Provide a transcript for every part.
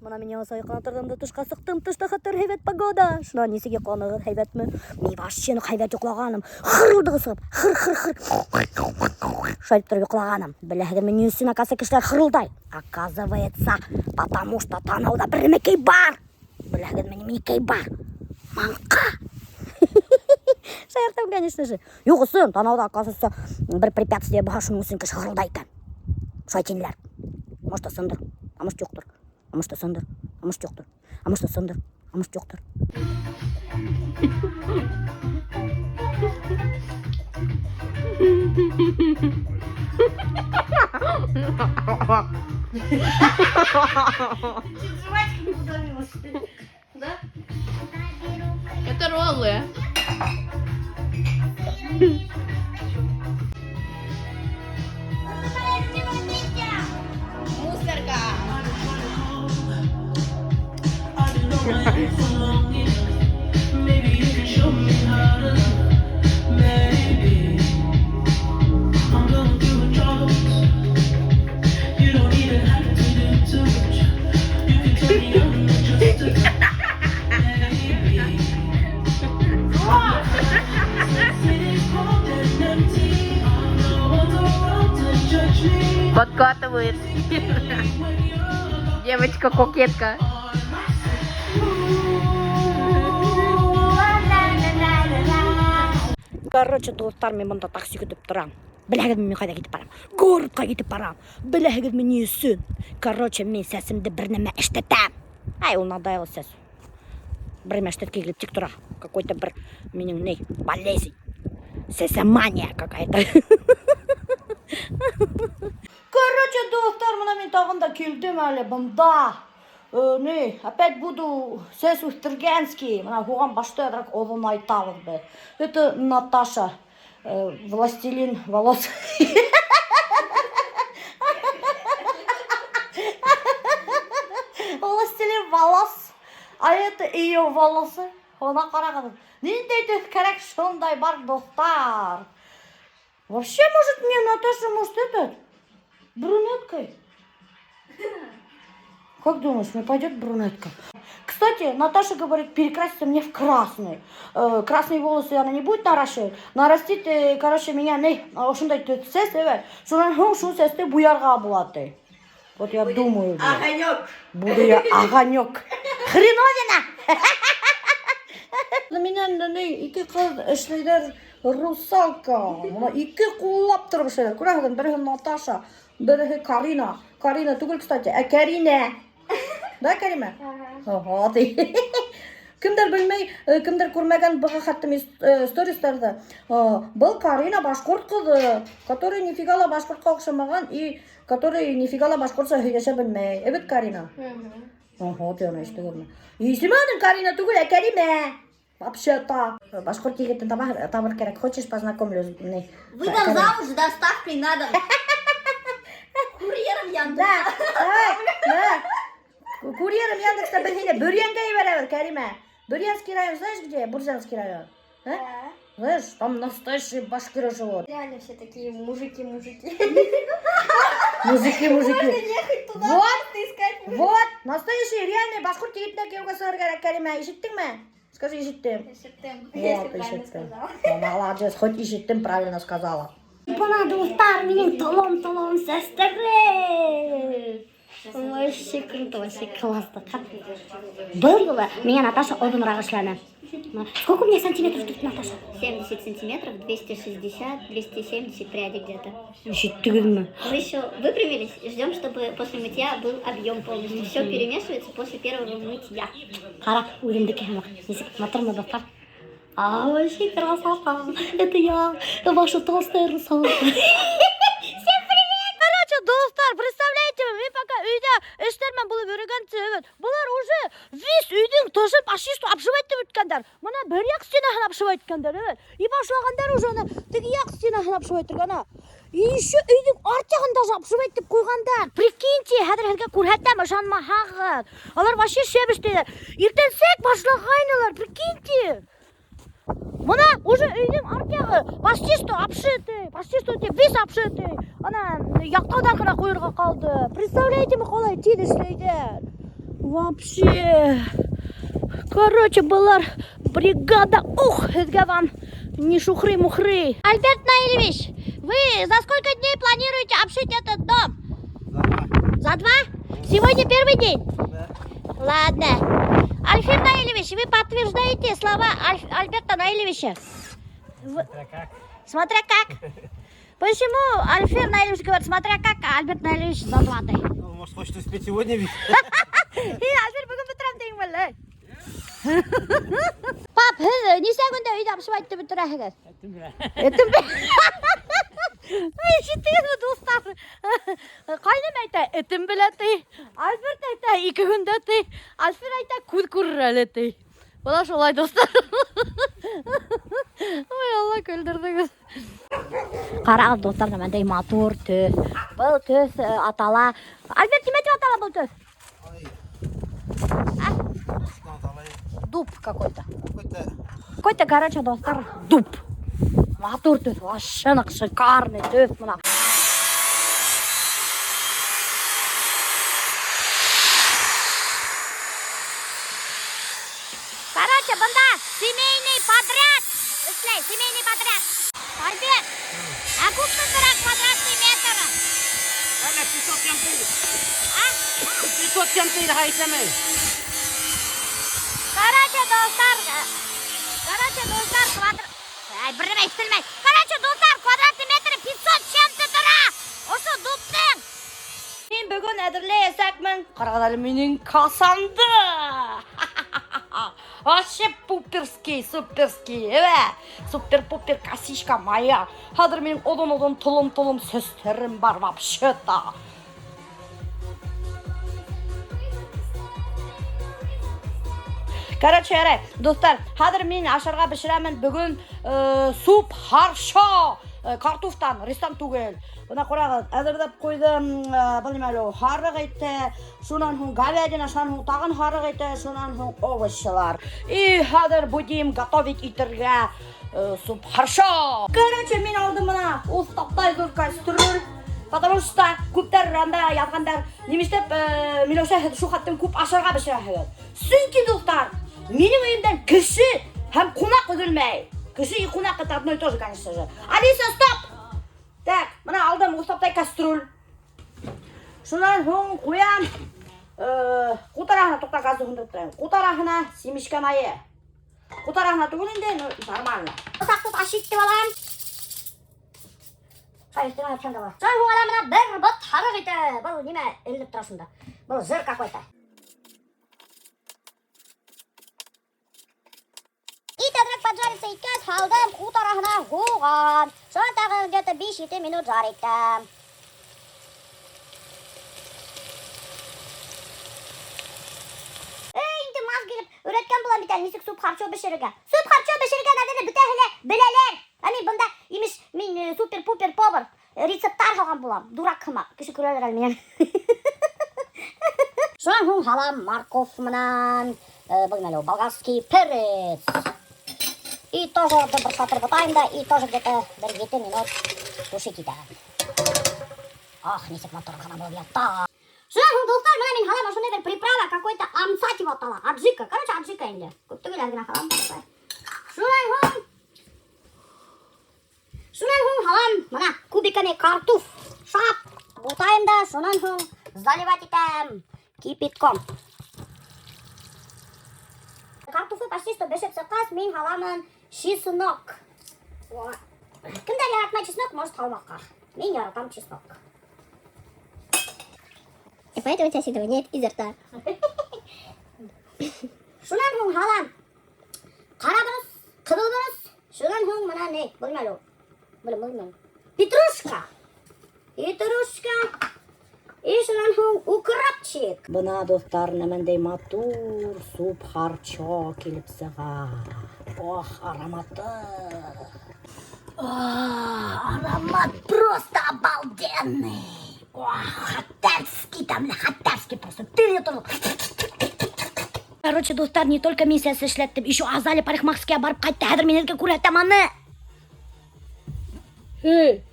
Бына мин яңыса йоҡонан торҙом да тышҡа сыҡтым. Тышта хәтәр һәйбәт погода. Шунан нисек йоҡланығыҙ, һәйбәтме? Мин вообще ныҡ һәйбәт йоҡлағаным. Хырылдығы сығып, хыр хыр хыр. Шулай итеп тороп йоҡлағаным. Беләһегеҙме, ни өсөн, оказывается, кешеләр хырылдай? Оказывается, потому что танауҙа бер нәмәкәй бар. Беләһегеҙме, нимәкәй бар? Маңҡа. Шаяртам, конечно же. Юҡ, ысын, танауҙа, оказывается, бер препятствие бар, шуның өсөн кеше хырылдай икән. Шулай тинеләр. Может, ысындыр, а может, юҡтыр. А может, ысындыр, а может, юҡтыр. А может, ысындыр, а может, юҡтыр. Это роллы. Мусорка. Подкатывает. Девочка-кокетка. Короче, дуҫтар, мин бында такси көтөп торам. Беләһегеҙме, мин ҡайҙа китеп барам? Городҡа китеп барам. Беләһегеҙме, ни өсөн? Короче, мин сәсемде бер нәмә эшләтәм. Ай, ул надоел сәс. Бер нәмә эшләткә килеп тик тора. Какой-то бер минең ни, болезнь. Сәсәмания какая-то. Короче, дуҫтар, бына мин тағын да килдем әле бында. Ни, опять буду сәс үҫтергәнский. Бына һуған башты әҙерәк оҙонайтабыҙ беҙ. Это Наташа, властелин волос. Властелин волос. А это ее волосы. Бына ҡарағыҙ. Ниндәй төҫ кәрәк, шундай бар, дуҫтар. Вообще, может, мне Наташа, может, этот, брюнеткой? Как думаешь, мне пойдет брюнетка? Кстати, Наташа говорит, перекрасится мне в красный. Красные волосы она не будет наращивать. Нарастит, короче, меня не, ошондай төҫ сәс, эйе. Шунан һуң шул сәсте буярға була, ти. Вот я думаю, блин. Огонек. Буду я огонек. Хреновина! Минән ни, ике ҡыҙ эшләйҙәр русалка. Бына ике ҡуллап тороп эшләйҙәр. Күрәһегеҙ, береһе Наташа, береһе Карина. Карина түгел, кстати, ә Кәринә. Да, Кәримә? Ага, ти. Кемдер белмәй, кемдер күрмәгән быға хәтлем стористарҙы. Был Карина башҡорт ҡыҙы, который нифига ла башҡортҡа оҡшамаған и который нифига ла башҡортса һөйләшә белмәй. Эбет, Карина? Ага, ти аны ишетегеҙме? Исеме аның Карина түгел, ә Кәримә. Вообще-то. Башҡорт егетен табыр кәрәк. Хочешь, познакомлю? Не. Выдам замуж с доставкой на дом. Курьером Яндекса. Да, да, да. Курьером Яндекста беҙ һине Бөрйәнгә ебәрәбеҙ, Кәримә. Бөрйәнский район, знаешь где? Бурзянский район. А? Знаешь, там настоящие башкиры живут. Реально все такие мужики-мужики. Мужики, мужики. Можно ехать туда, Вот. просто искать мужиков. Вот, настоящий реальный башҡорт егетенә кейәүгә сығыр кәрәк, Кәримә. Ишеттеңме? Скажи, ишеттем. Ишеттем, Вот, если правильно ишеттем. сказала. О, молодец, хоть ишеттем, правильно сказала. Бына, дуҫтар, минең толом-толом сәстәрем. Вообще круто, вообще классно. Был юлы миңә Наташа оҙонораҡ эшләне. Сколько у меня сантиметров тут, Наташа? 70 сантиметров, 260, 270 прядей где-то. Ишеттегеҙме? Мы еще выпрямились, ждем, чтобы после мытья был объем полностью. Все перемешивается после первого мытья. Ҡара, үҙемдеке һымаҡ. Нисек, матурмы, дуҫтар? А, вообще красота. Это я, ваша толстая русалка. Всем привет! Короче, дуҫтар, представляете, мин пока өйҙә эштәр менән булып йөрөгәнсе, былар уже весь өйҙөң тышын почти что обшивать итеп бөткәндәр. Бына бер яҡ стенаһын обшивать иткәндәр, эйе. И башлағандар уже ана теге яҡ стенаһын обшивать итергә, ана. И еще өйҙөң арт яғын даже обшивать итеп ҡуйғандар. Прикиньте, хәҙер һеҙгә күрһәтәм, ышанмаһағыҙ. Алар вообще шәп эшләйҙәр. Иртәнсәк башлағайнылар, прикиньте. Бына уже өйҙөң арт яғы почти что обшитый, почти что тип весь обшитый. Ана яҡтауҙар ғына ҡуйырға ҡалды. Представляете, ҡалай тиҙ эшләйҙәр. Вообще. Короче, былар бригада. Ух, һеҙгә вам не шухры-мухры. Альберт Наилевич, вы за сколько дней планируете обшить этот дом? За два. За два? Сегодня первый день? Да. Ладно. Альфир Наилевич, вы подтверждаете слова Альберта Наилевича? Смотря как. Смотря как. Почему Альфир Наилевич говорит, смотря как, а Альберт Наилевич за два дня? Ну, может, хочет успеть сегодня ведь? И Альфир бөгөн бөтөрәм тигән әле. Пап, һеҙ нисә көндә өйҙө обшивать итеп бөтөрәһегеҙ? Этем. Ишеттегеҙме, дуҫтар? Ҡайным әйтә, этем белә ти. Альберт әйтә, 2 көндә ти. Альфир әйтә, күҙ күрер әле ти. Бына шулай, дуҫтар. Ой, Алла, көлдөрҙөгөҙ. Ҡарағыҙ, дуҫтар, бындай матур төҫ. Был төҫ атала. Альберт, нимә тип атала был төҫ? Дуб какой-то. Какой-то. Какой-то, короче, дуҫтар, дуб. Матур төҫ, вообще шикарный төҫ бына. Короче, бында семейный подряд. Эшләй, семейный подряд. Альберт, а күпме тора квадратный метр? Әле 500 кемпей. А? 500 кемпей һайсамы. Короче, дуҫтар, короче, дуҫтар, Ай, бер нәмә ишетелмәй. Короче, дуҫтар, квадратный метр 500 чем-то тора. Ошо дубтың. Мин бөгөн әҙерләйәсәкмен. Ҡарағыҙ әле минең касамды. Вообще пуперский, суперский. Эвә, супер-пупер косичка моя. Хәҙер минең оҙон-оҙон толом-толом сәстәрем бар вообще-то. Короче, ярай, дуҫтар, хәҙер мин ашарға бешерәмен бөгөн суп харшо. Картуфтан, ристан түгел. Бына ҡарағыҙ, әҙерләп ҡуйҙым, был нимә әле ул? Һарыҡ ите, шунан һуң говядина, шунан һуң тағын һарыҡ ите, шунан һуң овощилар. И хәҙер будем готовить итергә суп харшо. Короче, мин алдым бына ул таҡтай ҙур кастрюль. Потому что күптәр анда яҙғандар, нимә эшләп Миләүшә һеҙ шул хәтлем күп ашарға бешерәһегеҙ? Сөнки, дуҫтар, минең өйөмдән кеше һәм ҡунаҡ өҙөлмәй. Кеше и ҡунаҡ это одно и то же, конечно же. Алиса, стоп! Так, бына алдым уҫлаптай кастрюль. Шунан һуң ҡуям, ҡутараһына, туҡта, газды һүндереп торайым. Ҡутараһына семечка майы. Ҡутараһына түгел инде, но нормально. Бысаҡты аш итеп алам. Шай өҫтөнә һалып шунда була. Шунан һуң алам бына бер бот һарыҡ ите. Был нимә эленеп тора шунда? Был жир какой-то. Ит әҙерәк поджариться иткәс, һалдым ҡутараһына һуған. Шунан тағы где-то биш-ете минут жар иттем. Эй, инде маз килеп өйрәткән булам бит әле, нисек суп харчо бешерергә. Суп харчо бешергә, наверное, бөтәһе лә беләләр. Ә мин бында, имеш, мин супер-пупер повар, рецепттар һалған булам. Дурак һымаҡ. Кеше күрәләр әле минән. Шунан һуң һалам морковь менән, был нимә әле ул? Болгарский перец. И тоже бер сатыр бутайым да, и тоже где-то бер ете минут тушить итәм. Ах, нисек матур ғына булып ята. Шунан һуң, дуҫтар, бына мин һалам ошондай бер приправа, какой-то амса тип атала. Аджика. Короче, аджика инде. Күп түгел, әҙ генә һалам. Шунан һуң һалам бына кубиками картуф. Шап бутайым да, шунан һуң заливать итәм кипятком. Картуфы почти что бешеп сыҡҡас, мин һаламын чеснок. Кемдәр яратмай чеснок, может һалмаҫҡа. Мин яратам чеснок. И поэтому у тебя всегда воняет изо рта. Шунан һуң һалам ҡара борос, ҡыҙыл борос. Шунан һуң бына ни, был нимә әле ул? Был нимә? Петрушка. Петрушка. И шунан һуң укропчик. Бына, дуҫтар, нәмәндәй матур суп харчо килеп сыға. Ох, ароматы. Ох, аромат просто обалденный. Ох, хаттарский там, хаттарский просто. Тел йоторлоҡ. Короче, дуҫтар, не только мин сәс эшләттем, еще Азалия парикмахерскийға барып ҡайтты. Хәҙер мин һеҙгә күрһәтәм аны. Эй,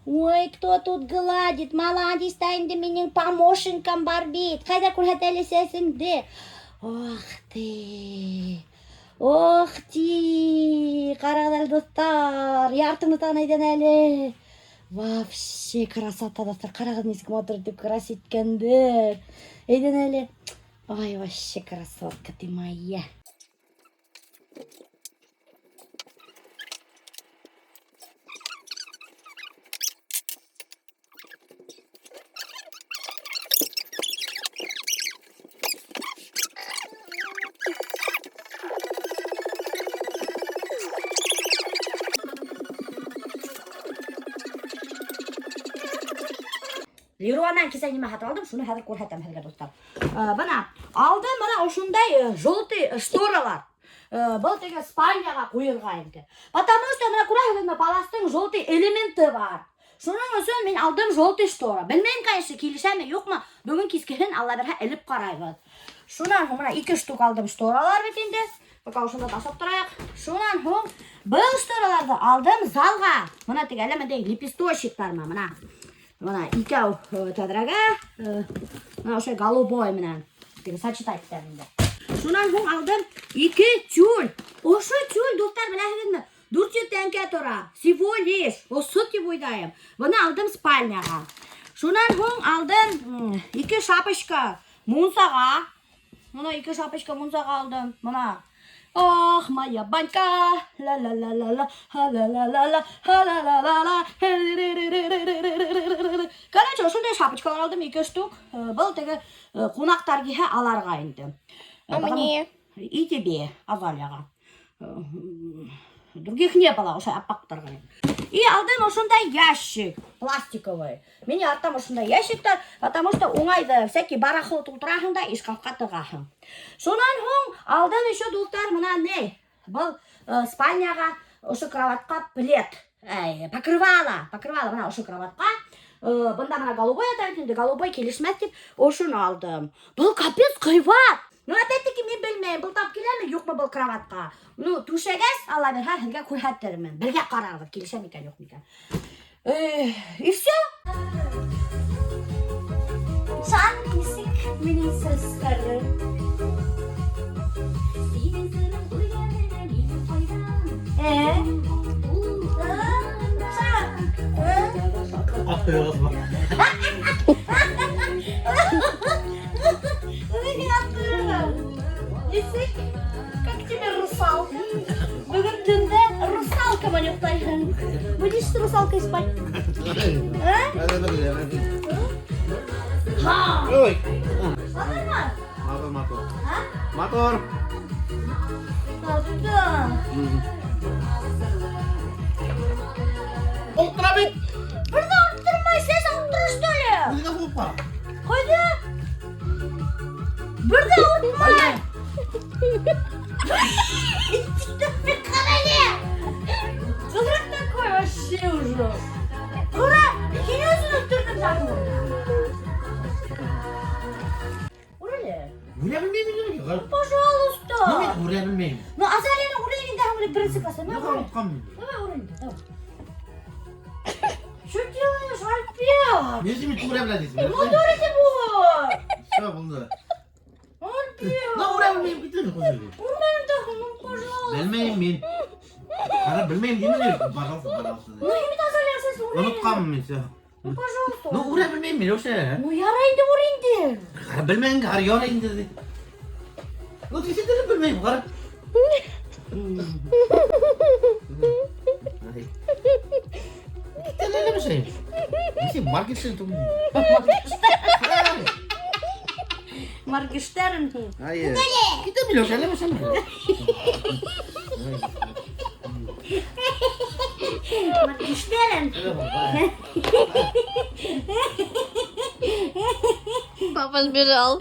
Ой, кто тут гладит? Молодец, та инде минең помощником бар бит. Ҡайҙа күрһәт әле сәсеңде? Ох ты. Ох ты. Ҡарағыҙ әле, дуҫтар. Яртыны таныйҙан әле. Вообще красота, дуҫтар. Ҡарағыҙ, нисек матур итеп красить иткәндәр. Әйҙән әле. Ой, вообще красотка ты моя. Леруанан кисә нимә һатып алдым, шуны хәҙер күрһәтәм һеҙгә, дуҫтар. Бына, алдым бына ошондай желтый шторалар. Был теге спальняға ҡуйырға инде. Потому что бына күрәһегеҙме, паластың желтый элементы бар. Шуның өсөн мин алдым желтый штора. Белмәйем, конечно, килешәме, юҡмы. Бөгөн кискеһен Алла бирһә элеп ҡарайбыҙ. Шунан һуң бына ике штук алдым шторалар бит инде. Пока ошонда ташлап торайыҡ. Шунан һуң был штораларҙы алдым залға. Бына теге әллә ниндәй лепесточектармы, бына. Бына икәү тәҙрәгә, бына ошо голубой менән теге сочетать итәм инде. Шунан һуң алдым ике тюль. Ошо тюль, дуҫтар, беләһегеҙме? 400 тәңкә тора. Всего лишь. Ошо тип уйлайым. Быны алдым спальняға. Шунан һуң алдым ике шапочка мунсаға. Бына ике шапочка мунсаға алдым. Бына. Ох, моя банька, ла-ла-ла-ла-ла, ха-ла-ла-ла-ла, ха-ла-ла-ла-ла. Короче, ошондай шапочкалар алдым, ике штук. Был теге ҡунаҡтар килһә аларға инде. А мне? И тебе, Азалияға. Других не было, ошо аппаҡтарға. И алдым ошондай ящик пластиковый. Мин яратам ошондай ящиктар, потому что уңайҙы всякий барахло тултыраһың да и шкафҡа тығаһың. Шунан һуң алдым еще, дуҫтар, бына ни? Был спальняға ошо кроватҡа плед, әй, покрывало, покрывало бына ошо кроватҡа. Бында бына голубой ята бит инде, голубой килешмәҫ тип ошоно алдым. Был капец ҡыйбат. Ну, опять-таки, мин белмәйем, был тап киләме, юҡмы был кроватҡа. Ну, түшәгәс, Алла бирһә, һеҙгә күрһәтермен. Бергә ҡарарбыҙ, килешә микән, юҡ микән. И все. Сан нисек минең сәстәрем. Һинең сырың уйларына мин ҡайҙан? Сан. Ат ҡойоғоҙ бар. Нисек? Как тебе русалка? Бөгөн төндә русалка менән йоҡлайһың. Будешь с русалкой спать? А? Ха! Ой. Матурмы? Матур, матур. А? Матур. Татты. Ултыра бит. Бер ҙә ауырттырмай, сәс ауырттыра, что ли? Үҙеңә һуғып ҡара. Ҡайҙа? Бер ҙә ауыртмай. Ҡара әле. Дурак такой вообще уже. Ҡара, һин үҙең үҫтерҙең заодно. Ур әле. Үрә белмәйем инде. Ҡара. Пожалуйста. Ну, мин үрә белмәйем. Ну, Азалияны үрә инде һәм беренсе класста. Юҡ, Давай, үрә. онотҡанмын. Давай, үрә инде, давай. Что делаешь, Альберт? Ни өсөн мин үрә белә тиһең? Ну, дура ты бул. Все, булды. Альберт. Ну, үрә белмәйем китер. Үрмәйем тағы, ну, пожалуйста. Белмәйем мин. Ҡара, белмәйем тинем инде. Пожалуйста, пожалуйста. Ну, һин бит Азалия сәс үрә. Онотҡанмын мин, все. Ну, пожалуйста. Ну, үрә белмәйем мин, вообще. Ну, ярай инде, үр инде. Ҡара, белмәгәнгә ҡара, ярай инде. Ну, действительно белмәйем, ҡара. Китә әле бер Нисек Моргенштерн түгел. Моргенштерн. Әйе. Китә Миләүшә, әле бер Моргенштерн. Папа сбежал.